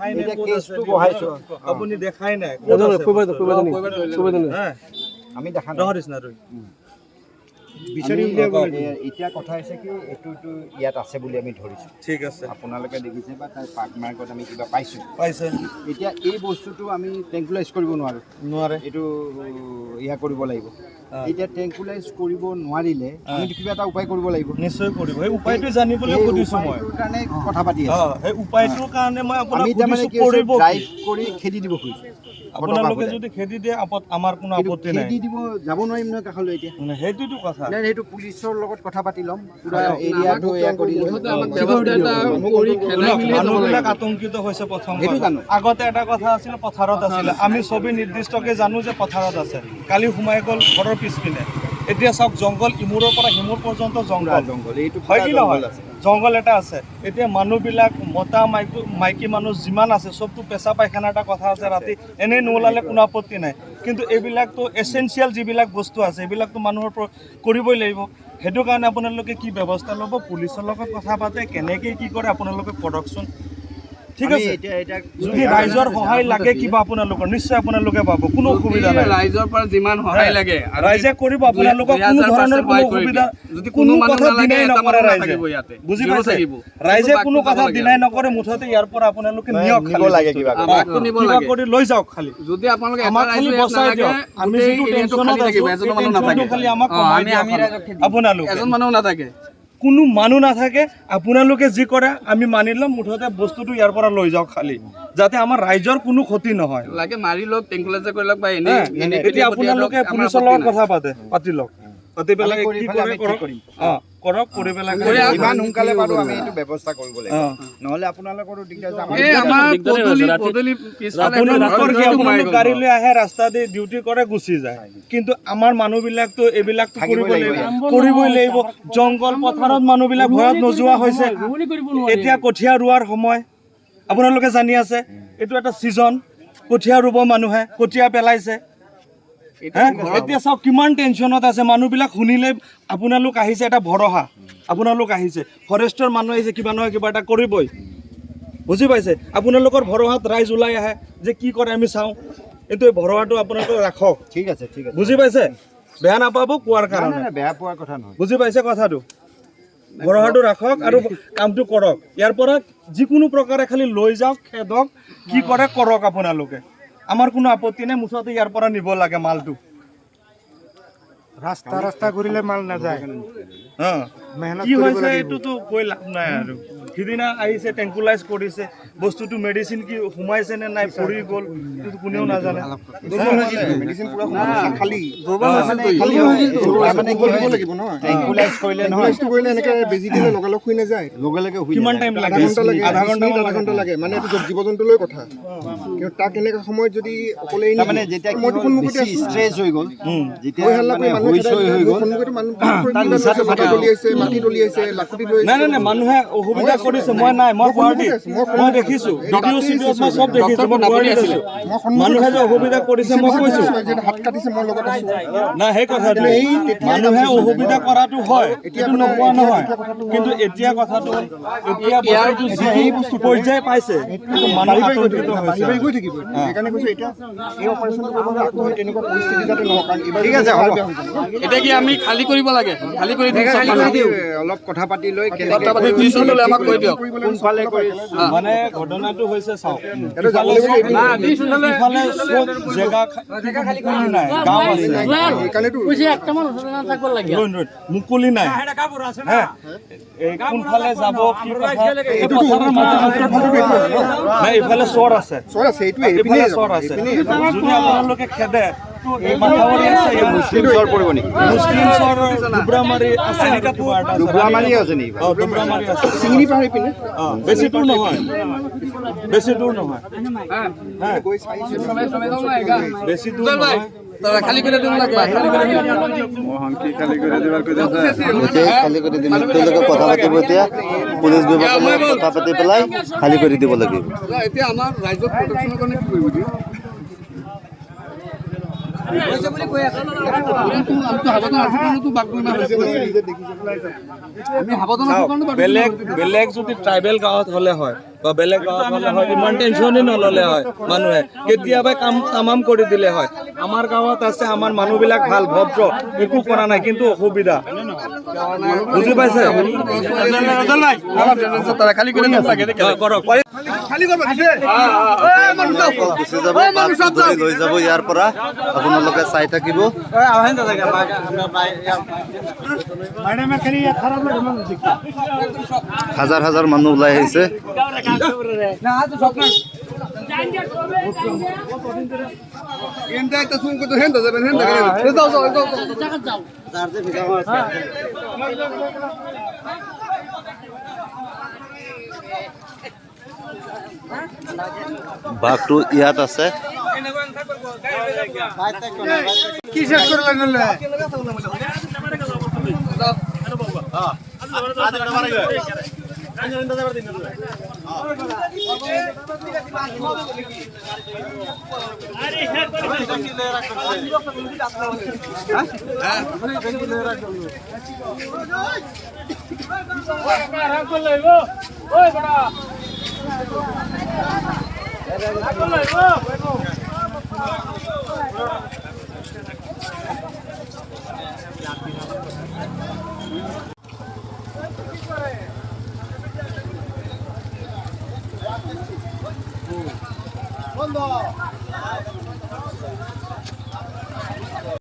এতিয়া কেছটো বহাইছোঁ। আপুনি দেখাই নাই ক'ত আছে। হা, আমি দেখা নাই। ৰহ দিছ না ৰৈ। বিচাৰি উলিয়াব। এতিয়া কথা হৈছে কি, এইটোতো ইয়াত আছে বুলি আমি ধৰিছোঁ। ঠিক আছে। আপোনালোকে দেখিছে বা তাৰ পাক মাৰ্কত আমি কিবা পাইছোঁ। পাইছে। এতিয়া এই বস্তুটো আমি ট্ৰেংকুলাইজ কৰিব নোৱাৰোঁ। নোৱাৰে। এইটো ইয়া কৰিব লাগিব। এতিয়া ট্ৰেংকুলাইজ কৰিব নোৱাৰিলে আমিতো কিবা এটা উপায় কৰিব লাগিব। নিশ্চয় কৰিব। সেই উপায়টো জানিবলৈ সেই সুধিছো মই। উপায়টোৰ কাৰণে কথা পাতি আছোঁ। সেই উপায়টোৰ কাৰণে মই আপোনাক আমি তাৰমানে সুধিছো কি হৈছে, কৰিব কি? ড্ৰাইভ কৰি খেদি দিব খুজিছোঁ। আপোনালোকে যদি খেদি দিয়ে আমাৰ কোনো কিন্তু আপত্তি নাই। খেদি দিব যাব নোৱাৰিম নহয় কাষলৈ এতিয়া। সেইটোতো কথা। নাই, সেইটো পুলিচৰ লগত কথা পাতি ল'ম, পুৰা এৰিয়াটো এয়া কৰি ল'ম। ব্যৱস্থা এটা কৰি খেদাই মেলি যাব মানুহবিলাক লাগিব। আতংকিত হৈছে প্ৰথম সেইটো কথা। জানো। আগতে এটা কথা আছিলে, পথাৰত আছিলে। আমি চবেই নিৰ্দিষ্টকে জানো যে পথাৰত আছে। কালি সোমাই গ'ল ঘৰৰ পিছপিনে। এতিয়া চাওক, জংঘল, ইমূৰৰ পৰা সিমূৰ পৰ্যন্ত পুৰা জংঘল। জংঘল, এইটো হয় পুৰা কি নহয়? জংঘল আছে। জংঘল এটা আছে। এতিয়া মানুহবিলাক, মতা মাইকী মানুহ যিমান আছে, চবতো পেচা পায়খানা এটা কথা আছে। ৰাতি এনেই নোলালে কোনো আপত্তি নাই, কিন্তু এইবিলাকতো এচেঞ্চিয়েল যিবিলাক বস্তু আছে, এইবিলাকতো মানুহৰ কৰিবই লাগিব। সেইটো কাৰণে আপোনালোকে কি ব্যৱস্থা ল'ব, পুলিচৰ লগত কথা পাতে, কেনেকৈ কি কৰে আপোনালোকে কৰকচোন। ঠিক আমি আছে। এতিয়া এতিয়া যদি ৰাইজৰ সহায় লাগে কিবা আপোনালোকৰ, নিশ্চয় আপোনালোকে পাব, কোনো অসুবিধা নাই। ৰাইজৰ পৰা যিমান সহায় লাগে আৰু ৰাইজে কৰিব আপোনালোকক, কোনো 2000% ধৰণৰ কোনো সহায় কৰি অসুবিধা দিয়ে। যদি কোনো কোনো মানুহ কথা নালাগে, ডিনাই এটা নকৰে মানুহ ৰাইজে। নাথাকিব ইয়াতে। বুজি জিৰ' পাইছে? থাকিব। ৰাইজে কিন্তু কোনো বাঘটো কথা যাব লাগে। ডিনাই নকৰে। মুঠতে ইয়াৰ পৰা আপোনালোকে নিয়ক নিব খালি লাগে বস্তুটো। কিবা কৰি। বাঘটো নিব কিবা লাগে। কৰি লৈ যাওক খালি। যদি আপোনালোকে এটা আমাক খালি ৰাইজো ইয়াত বচাই নালাগে, দিয়ক। আমি গোটেই যিটো এৰিয়াটো টেনচনত খালী আছো, থাকিব, এজনো সেই মানুহ টেনচনটো নাথাকে। খালি আমাক কমাই দিয়ক খালি। আপোনালোকে এজন মানুহ নাথাকে। কোনো মানুহ নাথাকে। আপোনালোকে যি কৰে আমি মানি ল'ম। মুঠতে বস্তুটো ইয়াৰ পৰা লৈ যাওক খালি, যাতে আমাৰ ৰাইজৰ কোনো ক্ষতি নহয়। লাগে মাৰি লওক, টেংকুলাইজাৰ কৰি লওক বা এনেই হা, এনেই এতিয়া পঠিয়াই আপোনালোকে দিয়ক, আমাৰ পুলিচৰ আপত্তি লগত নাই। কথা পাতি লওক, পাতি পেলাই আমি কৰি কি পেলাই কৰে আমি ঠিক কৰক। কৰিম। কৰক, কৰি পেলাই কৰি যিমান সোনকালে পাৰোঁ আমি এইটো ব্যৱস্থা কৰিব লাগিব। নহ'লে আপোনালোকৰো দিগদাৰ আছে, আমাৰো এই দিগদাৰ। আমাৰ পদূলি পদূলি পিছফালে আপোনালোকৰ কি, ঘৰৰ সোমাই আপোনালোক গ'ল। গাড়ী লৈ আহে, ৰাস্তা দি ডিউটি কৰে, গুচি যায়। কিন্তু আমাৰ মানুহবিলাকতো এইবিলাকতো থাকিবই কৰিব লাগিব লাগিব, কৰিবই লাগিব। জংঘল পথাৰত মানুহবিলাক ভয়ত নোযোৱা হৈছে। এতিয়া কঠীয়া ৰোৱাৰ সময়, আপোনালোকে জানি আছে, এইটো এটা ছিজন। কঠীয়া ৰুব মানুহে, কঠীয়া পেলাইছে। হে? এতিয়া চাওক কিমান টেনশ্যনত আছে মানুহবিলাক। শুনিলে আপোনালোক আহিছে, এটা ভৰসা। আপোনালোক আহিছে, ফৰেষ্টৰ মানুহ আহিছে, কিবা নহয় কিবা এটা কৰিবই। বুজি পাইছে? আপোনালোকৰ ভৰসাত ৰাইজ ওলাই আহে যে কি কৰে আমি চাওঁ। কিন্তু এই ভৰসাটো আপোনালোকে ৰাখক। ঠিক আছে, ঠিক আছে। বুজি পাইছে? বেয়া নাপাব কোৱাৰ নাই, কাৰণে। নাই, নাই, বেয়া পোৱাৰ কথা নহয়। বুজি পাইছে কথাটো? ভৰসাটো ৰাখক আৰু কামটো কৰক। ইয়াৰ পৰা যিকোনো প্ৰকাৰে খালি লৈ যাওক, খেদক, কি কৰে কৰক আপোনালোকে, আমাৰ কোনো আপত্তি নাই। মুঠতে ইয়াৰ পৰা নিব লাগে মালটো। ৰাস্তা ৰাস্তা ঘূৰিলে মাল নাযায়। মেহনত কি কৰিব হৈছে লাগিব। এইটোতো কৈ লাভ নাই আৰু। সিদিনা আহিছে, টেংকুলাইজ কৰিছে বস্তুটো, মেডিচিন কি সোমাইছে নে নাই, পৰি গ'ল, এইটো কোনেও নাজানে। মেডিচিন পুৰা সোমাইছে, খালী। মানে কি হয়, লাগিব নহয়। ট্ৰেংকুলাইজ কৰিলে নহয়। ট্ৰেংকুলাইজটো কৰিলে এনেকে বেজি দিলে লগালগ শুই নাযায়। লগে লগে শুই কিমান নাযায়। টাইম আধা লাগে? ঘণ্টা লাগে। আধা ঘণ্টা। 20 মিনিট, আধা ঘণ্টা লাগে। মানে এইটো জীৱ জন্তুলৈ কথা। কিন্তু তাক এনেকুৱা সময়ত যদি অকলে এৰি তাৰমানে নিদিওঁ, যেতিয়া কি মইতো হ'ল, সন্মুখতে বেছি আছো। ষ্ট্ৰেছ হৈ গ'ল, যেতিয়া হৈ হাল্লা মানে কৰি মানুহ হৈ চৈ হৈ গ'ল, সন্মুখতে মানুহ তাৰ নিচাটো মাটি ফাটি গ'ল। দলিয়াইছে, মাটি দলিয়াইছে, লাখুটি লৈ নাই, নাই, নাই, মানুহে অসুবিধা কৰিছে। মই নাই, মই গুৱাহাটীত, মই দেখিছো ভিডিঅ' চিডিঅ' মই চব দেখিছো। মই গুৱাহাটীত আছো। মানুহে যে অসুবিধা কৰিছে মই কৈছো। হাত কাটিছে, মই লগত আছো। নাই, সেই কথাটো মানুহে অসুবিধা কৰাটো হয়, এইটো নোকোৱা নহয়। কিন্তু এতিয়া কথাটো হ'ল, এতিয়া বস্তুটো যিটো পৰ্যায় পাইছে, সেইটো মানুহ বাঢ়ি বাঢ়ি গৈ আতংকিত থাকিব, হৈছে। বাঢ়ি বাঢ়ি গৈ থাকিব। সেইকাৰণে কৈছো, এতিয়া এই অপাৰেশ্যনটো কৰিব হ'লে আকৌ সেই তেনেকুৱা পৰিস্থিতি যাতে নহওক, কাৰণ এইবাৰ ঠিক আছে, হ'ব। বেয়া হৈ যাব। এতিয়া কি আমি খালী কৰিব লাগে? খালী কৰি দিম চব মানুহ। অলপ কথা পাতি লৈ কেনেকে কথা পাতি ডিচিশ্যন ল'লে আমাক কৈ দিয়ক। কোনফালে কৰি মানে ঘটনাটো হৈছে, চাওক, ইয়াতে যাব লাগিব এইপিনে। ইফালে চব জেগা মুকলি নাই, গাঁও আছে। সেইকাৰণেতো ৰৈ ৰৈ, মুকলি নাই। হে, এই কোনফালে যাব, কি কথা, এই পথাৰৰ মাজে মাজে নাই। ইফালে চৰ আছে। চৰ আছে, এইটোৱে এইফালে এইপিনে চৰ আছে। যদি আপোনালোকে খেদে, এই মাথাউৰি আছে ইয়াত। মুছলিম চৰ পৰিব নেকি? মুছলিম চৰ, দুবৰামাৰী আছে নেকি, কিবা এটা আছে। দুবৰামাৰী আছে নেকি? দুবৰামাৰী আছে। চিঙিনি পাহাৰ এইপিনে। বেছি দূৰ নহয়, বেছি দূৰ নহয়। গৈ চাইছো। বেছি দূৰ নহয়। দাদা, খালী কৰি দিব লাগে, খালী কৰি দিয়ক। গোটেই খালী কৰি দিম। তেওঁলোকে কথা পাতিব এতিয়া, পুলিচ বিভাগৰ লগত কথা পাতি পেলাই খালী কৰি দিব লাগিব। এতিয়া আমাৰ ৰাইজক প্ৰটেকশ্যনৰ কাৰণে কি কৰিব দিয়ে? আমিতো সাৱধান আছো কাৰণেতো বাঘ ইমান হৈছে। আমি সাৱধান আছো কাৰণে বাঘ। বেলেগ বেলেগ যদি ট্ৰাইবেল গাঁৱত হ'লে হয়। বা বেলেগ গাঁৱত হ'লে হয় ইমান টেনশ্যনেই নল'লে হয় মানুহে, কেতিয়াবাই কাম তামাম কৰি দিলে হয়। আমাৰ গাঁৱত আছে, আমাৰ মানুহবিলাক ভাল, ভদ্ৰ, একো কৰা নাই, কিন্তু অসুবিধা, বুজি পাইছে? খালী কৰি দিব লাগে। হয়, কৰক। গুচি যাব, বাঘটো ধৰি লৈ যাব ইয়াৰ পৰা। আপোনালোকে চাই থাকিব। হাজাৰ হাজাৰ মানুহ ওলাই আহিছে। যাও যাও যাও। বাঘটো ইয়াত আছে।